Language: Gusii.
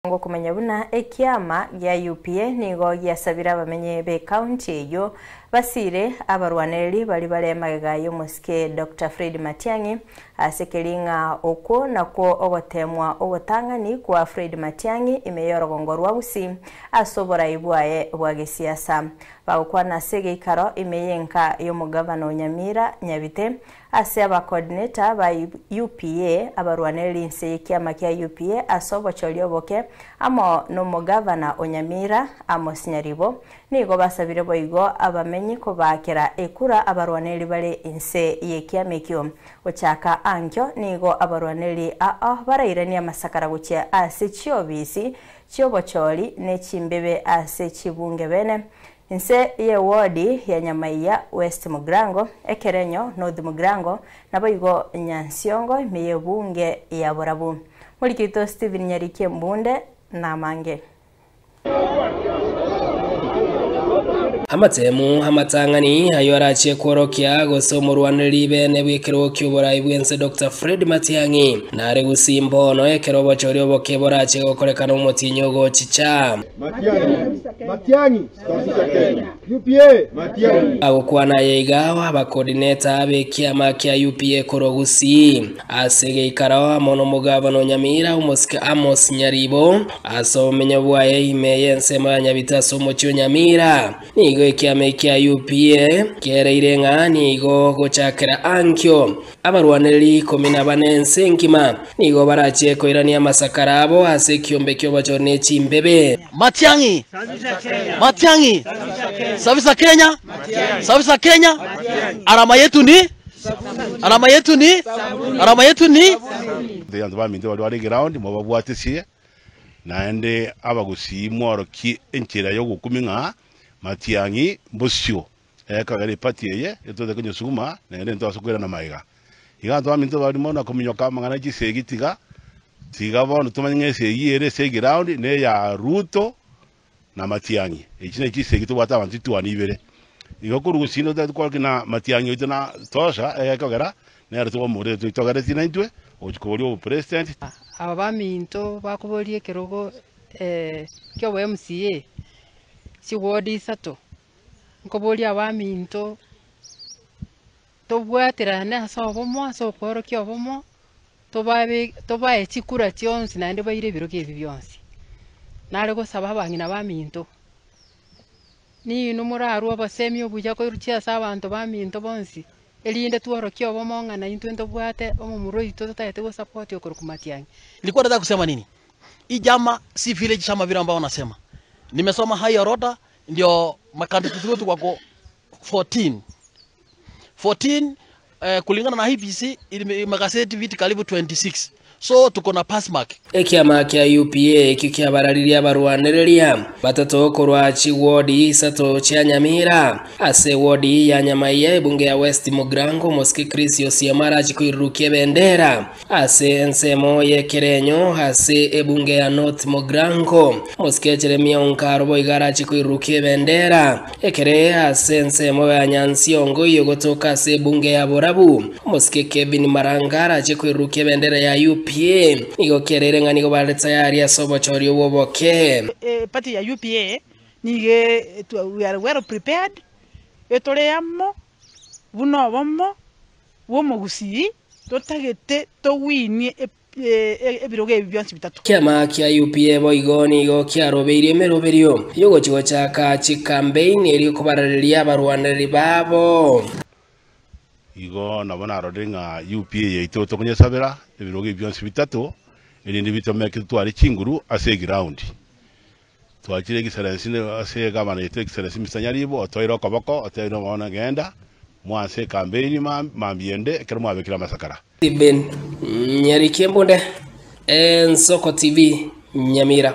Ngokomanya buna ekiama gia UPA nigo giasabire abamenyi b'ekaunti eyio basire abarwanereri baria bare magega y'omosike Doctor Fred Matiang'i ase keri ng'a okwo nakwo ogotemwa ogotang'ani kwa Fred Matiang'i ime y'orogongo rwa Gusii ase oborai bwaye bwa gesiasa. Bagokwana ase egeikaro ime y'enka y'omogavana o Nyamira Nyabite Ase abacoordinator ba UPA, abarwanereri inse y'ekiama kia UPA ase obochori oboke, amo nomogavana o Nyamira, Amos Nyaribo, nigo basabire boigo abamenyi kobaakera ekura abarwanereri bare inse y'ekiama ekio. Gochaka ankio nigo abarwanereri ao barairanie amasakara gochia ase chiobisi chi'obochori ne chimbebe ase chibunge bene. Inse y'ewodi ya Nyamaiya, West Mugirango, Ekerenyo, North Mugirango, naboigo Nyansiongo ime y'ebunge ya Borabu. Moriki oito Stephen Nyariki Embunde namange. Amatemu amatang'ani ayio arachie kworokia gose omorwanereri bene bw'ekerogo ki'oborai bw'ense Doctor Fred Matiang'i nare gusii mbono ekero obochori oboke borache gokorekana omotienyi ogochicha. Matiang'i, Matiang'i, Safisha Kenya. UPA, Matiang'i. Agokwana aye iga abacoordinator b'ekiama kia UPA korwa Gusii ase egeikaro amo nomogavana o Nyamira omosike Amos Nyaribo ase obomenyo bwaye ime y'ensemo ya Nyabite ase omochie o Nyamira. Nigo ekiama eki kia UPA kereire ng'a nigo gochakera ankio Abarwanereri ikomi na bane ense engima nigo barachie koirania amasakara abo ase ekiombe ki'obochori ne chimbebe. Matiang'i! Matiang'i! Safisha Kenya! Safisha Kenya! Alama yetu ni? Alama yetu ni? Alama yetu ni? Abanto baminto baria bare egeroundi mobabwatesie, naende abagusii mworokie enchera y'ogokumia ng'a Matiang'i mbosio. Ekagera epati eye etoete konyesuguma, naende ntobasa koirana magega. Iga abanto baminto baria mono na kominyoka amang'ana e chisegi tiga, tiga bono tomanye ng'a esegi ere ase eground neya Ruto na Matiang'i. Echi nachi chisegi tobwate abanto chituani ibere. Igo korwa gusii notagete kworokia na Matiang'i oito na tosha egekogera nere twamorete toitogeretie naintwe gochia koboria obopresident. Aba baminto bakoboria ekerogo kia obo MCA, chiward isato. Nkoboria abaminto, tobwaterane ase obomo ase okworokia obomo, tobabe tobae chikura chionsi naende baire ebirogo ebi bionsi. Nare gosaba abang'ina baminto, ninwe morarwe obosemi obuya koruchia ase abanto baminto bonsi, erinde tworokie obomo ng'a naintwe ntobwate omomura oito totagete gosupport okorokwa Matiang'i. Nilikuwa nataka kusema nini? Hii chama si village chama vile ambao wanasema. Nimesoma high orodha ndio makandidate wetu wako 14 14 eh, kulingana na IEBC imegazeti viti karibu 26 so tuko na pass mark. Ekiama kia UPA ekio kiabararirie abarwanereria batato korwa chiwodi isato chia Nyamira. Ase ewodi ya Nyamaiya ebunge ya West Mugirango omosike Chris Osiemo arache koirurukia ebendera Ase ensemo y'ekerenyo ase ebunge ya North Mogrango, omosike Jeremia Onkaro boigo arache koirurukia ebendera ekere ase ensemo ya Nyansiongo eyogotoka ase ebunge ya Borabu, omosike Kevin Maranga arache koirurukia ebendera ya UPA. Nigo kereire ng'a nigo bare tayari ase obochori obwo oboke. Eparty ya UPA nigo we are well prepared, etore amo buna obomo bw'omogusii totagete towinie ebirogo ebi bionsi bitato. Ekiama kia UPA boigo nigo kiarobeirie emeroberio y'ogochia gochaka chikambeini erio kobarareria abarwanereri babo. Igo nabo narorire ng'a UPA yaito tokonyesabera ebirogo ebi bionsi bitato, erinde bitomeke totware chinguru ase eground. Twachire Excellency ase egavana yaito Excellency Mister Nyaribo otoire okoboko otebire ng'a bono genda mwanse ekambeini mambia ende ekero mwabekire amasakara. Stephen Nyariki Embunde, Ensoko TV, Nyamira.